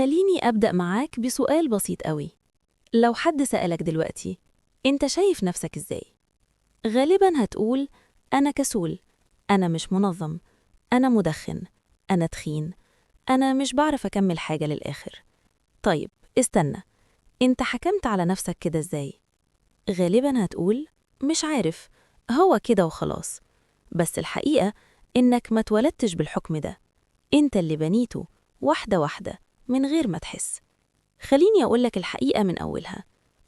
خليني أبدأ معاك بسؤال بسيط قوي. لو حد سألك دلوقتي أنت شايف نفسك إزاي؟ غالباً هتقول أنا كسول، أنا مش منظم، أنا مدخن، أنا تخين، أنا مش بعرف أكمل حاجة للآخر. طيب استنى، أنت حكمت على نفسك كده إزاي؟ غالباً هتقول مش عارف، هو كده وخلاص. بس الحقيقة إنك ما اتولدتش بالحكم ده، أنت اللي بنيته واحدة واحدة من غير ما تحس. خليني أقولك الحقيقة من أولها،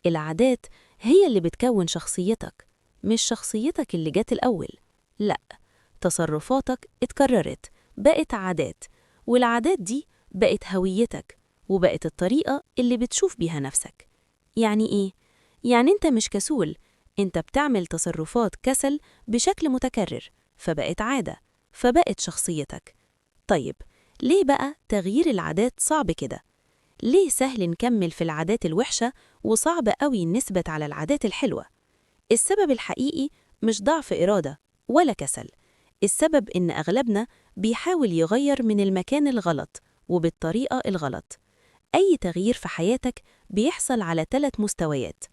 العادات هي اللي بتكون شخصيتك، مش شخصيتك اللي جت الأول. لأ، تصرفاتك اتكررت بقت عادات، والعادات دي بقت هويتك وبقت الطريقة اللي بتشوف بيها نفسك. يعني إيه؟ يعني أنت مش كسول، أنت بتعمل تصرفات كسل بشكل متكرر، فبقت عادة، فبقت شخصيتك. طيب ليه بقى تغيير العادات صعب كده؟ ليه سهل نكمل في العادات الوحشة وصعب قوي نثبت على العادات الحلوة؟ السبب الحقيقي مش ضعف إرادة ولا كسل، السبب إن أغلبنا بيحاول يغير من المكان الغلط وبالطريقة الغلط. أي تغيير في حياتك بيحصل على 3 مستويات.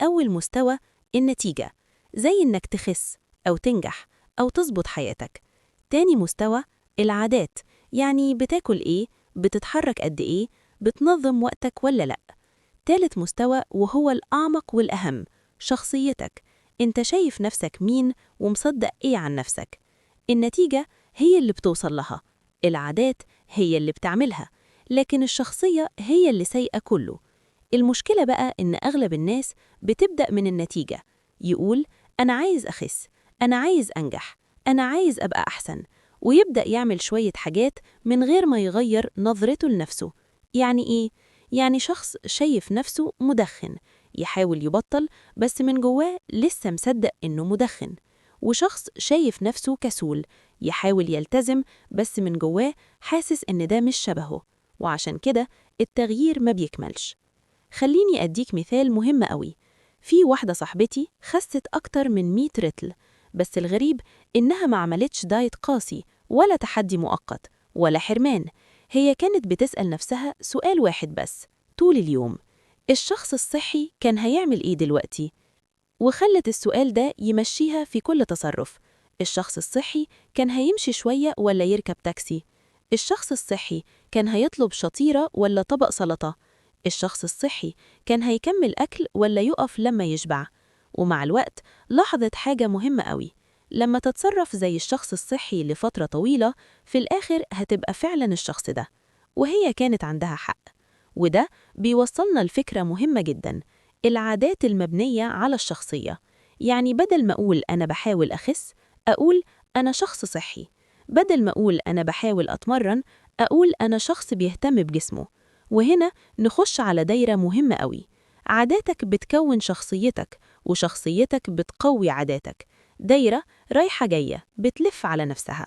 أول مستوى النتيجة، زي إنك تخس أو تنجح أو تظبط حياتك. تاني مستوى العادات، يعني بتاكل إيه، بتتحرك قد إيه، بتنظم وقتك ولا لأ. تالت مستوى وهو الأعمق والأهم، شخصيتك، أنت شايف نفسك مين ومصدق إيه عن نفسك. النتيجة هي اللي بتوصل لها، العادات هي اللي بتعملها، لكن الشخصية هي اللي سايقة كله. المشكلة بقى إن أغلب الناس بتبدأ من النتيجة، يقول أنا عايز أخس، أنا عايز أنجح، أنا عايز أبقى أحسن، ويبدأ يعمل شوية حاجات من غير ما يغير نظرته لنفسه. يعني إيه؟ يعني شخص شايف نفسه مدخن يحاول يبطل، بس من جواه لسه مصدق إنه مدخن. وشخص شايف نفسه كسول يحاول يلتزم، بس من جواه حاسس إن ده مش شبهه، وعشان كده التغيير ما بيكملش. خليني أديك مثال مهم قوي. في واحدة صاحبتي خست أكتر من 100 رتل، بس الغريب إنها ما عملتش دايت قاسي ولا تحدي مؤقت ولا حرمان. هي كانت بتسأل نفسها سؤال واحد بس طول اليوم: الشخص الصحي كان هيعمل إيه دلوقتي؟ وخلت السؤال ده يمشيها في كل تصرف. الشخص الصحي كان هيمشي شوية ولا يركب تاكسي؟ الشخص الصحي كان هيطلب شطيرة ولا طبق سلطة؟ الشخص الصحي كان هيكمل أكل ولا يقف لما يشبع؟ ومع الوقت لاحظت حاجة مهمة قوي، لما تتصرف زي الشخص الصحي لفترة طويلة في الآخر هتبقى فعلا الشخص ده. وهي كانت عندها حق. وده بيوصلنا لفكرة مهمة جدا، العادات المبنية على الشخصية. يعني بدل ما أقول أنا بحاول أخس، أقول أنا شخص صحي. بدل ما أقول أنا بحاول أتمرن، أقول أنا شخص بيهتم بجسمه. وهنا نخش على دايرة مهمة قوي، عاداتك بتكون شخصيتك، وشخصيتك بتقوي عاداتك. دايرة رايحة جاية بتلف على نفسها.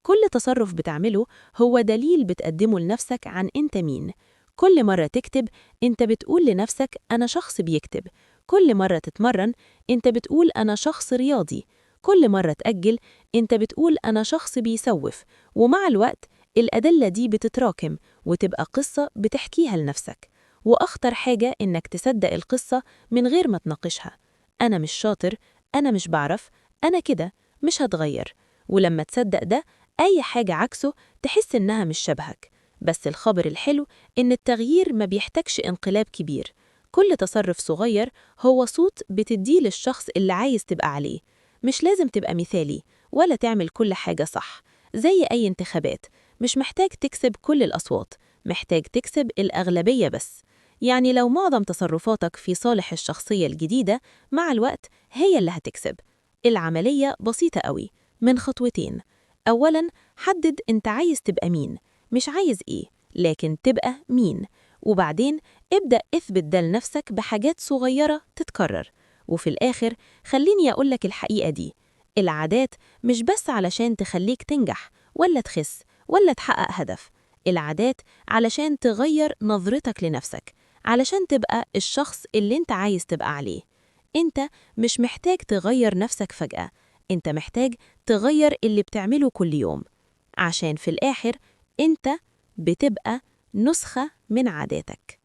كل تصرف بتعمله هو دليل بتقدمه لنفسك عن أنت مين. كل مرة تكتب أنت بتقول لنفسك أنا شخص بيكتب. كل مرة تتمرن أنت بتقول أنا شخص رياضي. كل مرة تأجل أنت بتقول أنا شخص بيسوف. ومع الوقت الأدلة دي بتتراكم وتبقى قصة بتحكيها لنفسك. وأخطر حاجة إنك تصدق القصة من غير ما تناقشها. أنا مش شاطر، أنا مش بعرف، أنا كده مش هتغير. ولما تصدق ده، أي حاجة عكسه تحس إنها مش شبهك. بس الخبر الحلو إن التغيير ما بيحتاجش انقلاب كبير. كل تصرف صغير هو صوت بتديه للشخص اللي عايز تبقى عليه. مش لازم تبقى مثالي ولا تعمل كل حاجة صح. زي أي انتخابات، مش محتاج تكسب كل الأصوات، محتاج تكسب الأغلبية بس. يعني لو معظم تصرفاتك في صالح الشخصية الجديدة، مع الوقت هي اللي هتكسب. العملية بسيطة قوي، من خطوتين. أولاً، حدد أنت عايز تبقى مين، مش عايز إيه، لكن تبقى مين. وبعدين ابدأ اثبت ده لنفسك بحاجات صغيرة تتكرر. وفي الآخر خليني أقولك الحقيقة دي، العادات مش بس علشان تخليك تنجح ولا تخس ولا تحقق هدف، العادات علشان تغير نظرتك لنفسك، علشان تبقى الشخص اللي انت عايز تبقى عليه. انت مش محتاج تغير نفسك فجأة، انت محتاج تغير اللي بتعمله كل يوم، عشان في الآخر انت بتبقى نسخة من عاداتك.